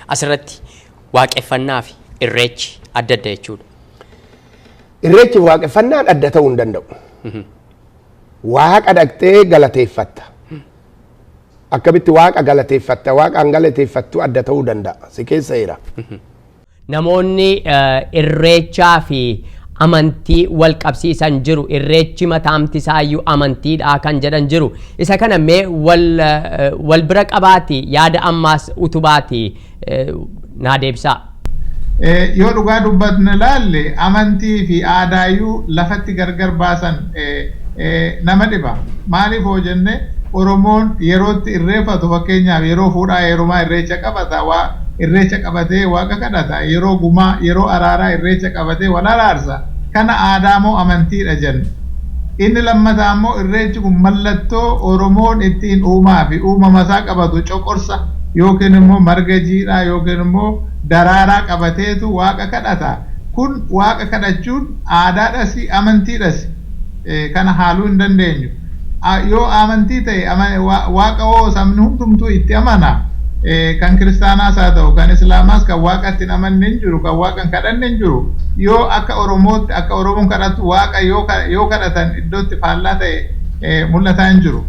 Asirratti waaqeffannaa fi irreechi adda adda jechuudha. Irreechi waaqeffannaan adda ta'uu hin danda'u. Waaqa dhaqxee galateeffatta. Akkamitti waaqa galateeffatta? Waaqaan galateeffattu adda ta'uu danda'a. Si keessa jira. Namoonni irreechaa fi amantii wal qabsiisan jiru. Irreechi mataamti isaayyuu amantiidha kan jedhan jiru. Isa kana mee wal bira qabaati, yaada ammaas utubaati naa deebisaa. Yoo dhugaa dubbatne laalle, amantii fi aadaayyuu lafatti gargar baasan nama dhiba. Maaliif hoo jenne, Oromoon yerootti irreeffatu, fakkeenyaaf yeroo fuudhaa heerumaa irreecha qabata, waa irreecha qabatee waaqa kadhata, yeroo gumaa, yeroo araaraa irreecha qabatee wal araarsa. Kana aadaa moo amantiidha jenna? Inni lammataa immoo irreechi kun mallattoo Oromoon ittiin uumaa fi uumama isaa qabatu, coqorsa yookiin immoo marga jiidhaa yookiin immoo daraaraa qabateetu waaqa kadhata. Kun waaqa kadhachuun aadaadhas amantiidhas, kana haaluu hin dandeenyu. Yoo amantii ta'e, waaqa hoo sabni hundumtuu itti amana. Kan kiristaanaas haa ta'u kan islaamaas, kan waaqa itti hin amanne hin jiru, kan waaqa hin kadhanne hin jiru. Yoo akka Oromootti, akka Oromoon kadhatu waaqa yoo kadhatan iddootti faallaa ta'e mul'ataa hin jiru.